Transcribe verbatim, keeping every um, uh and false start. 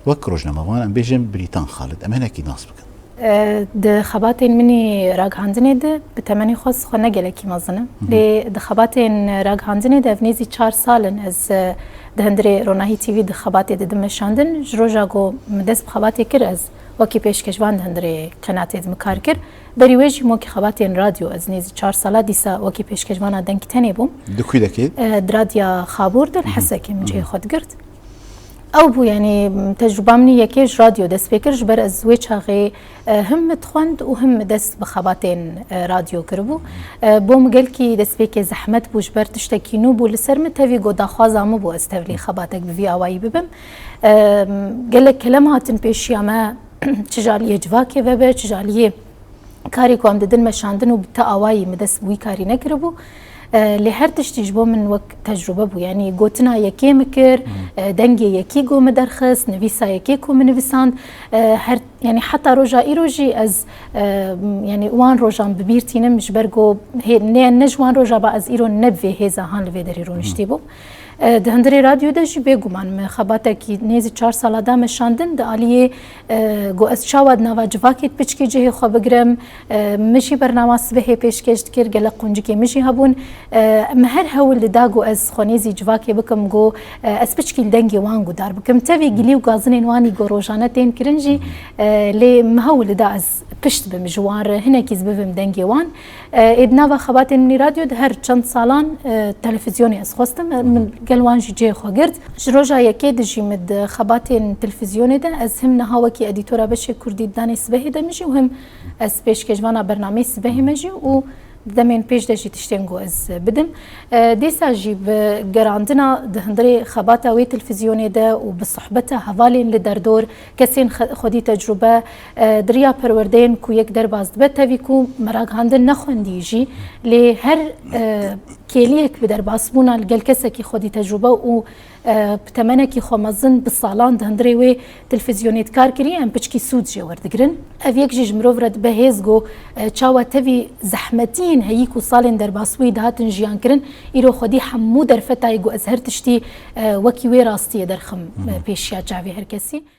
Wek rojnamevan em bêjin Brîtan Xalid, em hinekî nas bikin. E, di xebatên min ê ragihandinê de bi temenê xwe xwe ne gelekî mezin im. Lê di xebatên ragihandinê de ev nêzî çar sal in ez, e, di hundirê Ronahî T V di xebatê didim meşandin. Ji roja ku min dest bi xebatê kir ez wekî pêşkêşvan di hundirê qenatê de min kar kir. Berî wê jî min wekî xebatên radyo ez nêzî çar sala dîsa wekî pêşkêşvana dengî tenê bûm. Di kû dekê? E, di Radya Xabûr de li Hesekê min cihê xwe digirt. Ew bû, yanî, tecrûba min yekê ji radyo dest pê kir, ji ber ez wê çaxê, e, him min dixwend û him min dest bi xebatên, e, radyo kiribû. E, bo min gelkî destpêkê zehmet bû, ji ber tiştekî nû bû li ser min, tevî ku daxwaza min bû ez tevlî xebatek bi vî awayî bibim. E, gelek kelem hatin pêşiya me, çi ji aliyê civakê vebe, çi ji aliyê karê ku em didin meşandin û bi ti awayî min dest bi wî karî nekiribû. E, lê her tiştî ji bo min wek tecrûbe bû. Yanî gotina yekê min kir, e, dengê yekî got min derxist, nivîsa yekê ku min nivisand. E, her, yanî heta roja îro jî ez, e, yanî wan rojan bi bîr tînim, ji ber ku hê-, ne, ne ji wan roja ba ez îro ne bi vê hêza han li vê derê rûniştî bûm. E, di hundirê radyo de jî bêguman min xebatekî nêzî çar sala da meşandin, di aliyê, e, ku ez çawa di nava civakê di piçkî cihê xwe bigirim, e, min jî bernama sibehê pêşkêş dikir, gelek quncikê min jî hebûn. E, min her hewl dida ku ez xwe nêzî civakê bikim, ku, e, ez piçkî li dengê wan guhdar bikim. Tevî gilî û gazinên wanî ku rojane tên kirin jî, e, lê min hewl dida ez pişt bim ji wan re, hinekî ez bibim dengê wan. E, ê di nava xebatên min ê radyo de her çend salan, e, televîzyonê ez xwestim. E, min gel wan jî cihê xwe girt. Ji roja yekê de jî min di xebatên televîzyonê de ez him niha wekî edîtora beşê kurdî di danê sibehê de min jî û him ez pêşkêşvana bernameyê sibehê me jî û di demên pêş de jî tiştên ku ez bidim. E, dîsa jî bi gerandina di hundirê xebata wê televîzyonê de û bi sohbeta hevalên li derdor, kesên xe-, xwedî tecrûbe, e, di riya perwerdeyên ku yek derbas dibe, tevî ku meragihandin ne xwendî jî, lê her, e, kêliyek bi derbasbûna li gel kesekî xwedî tecrûbe û, e, bi temenekî xwe mezin bi salan di hundirê wê televîzyonê dikar kirî, em piçkî sûd jê werdigirin. Ev yek jî ji mirov re dibe hêz ku, e, çawa tevî zehmetiyên heyî ku salên derbasbûyî dihatin jiyan kirin, îro xwedî hemû derfetayê ku ez her tiştî, e, wekî wê rastiyê derxim, e, pêşiya çavê her kesî.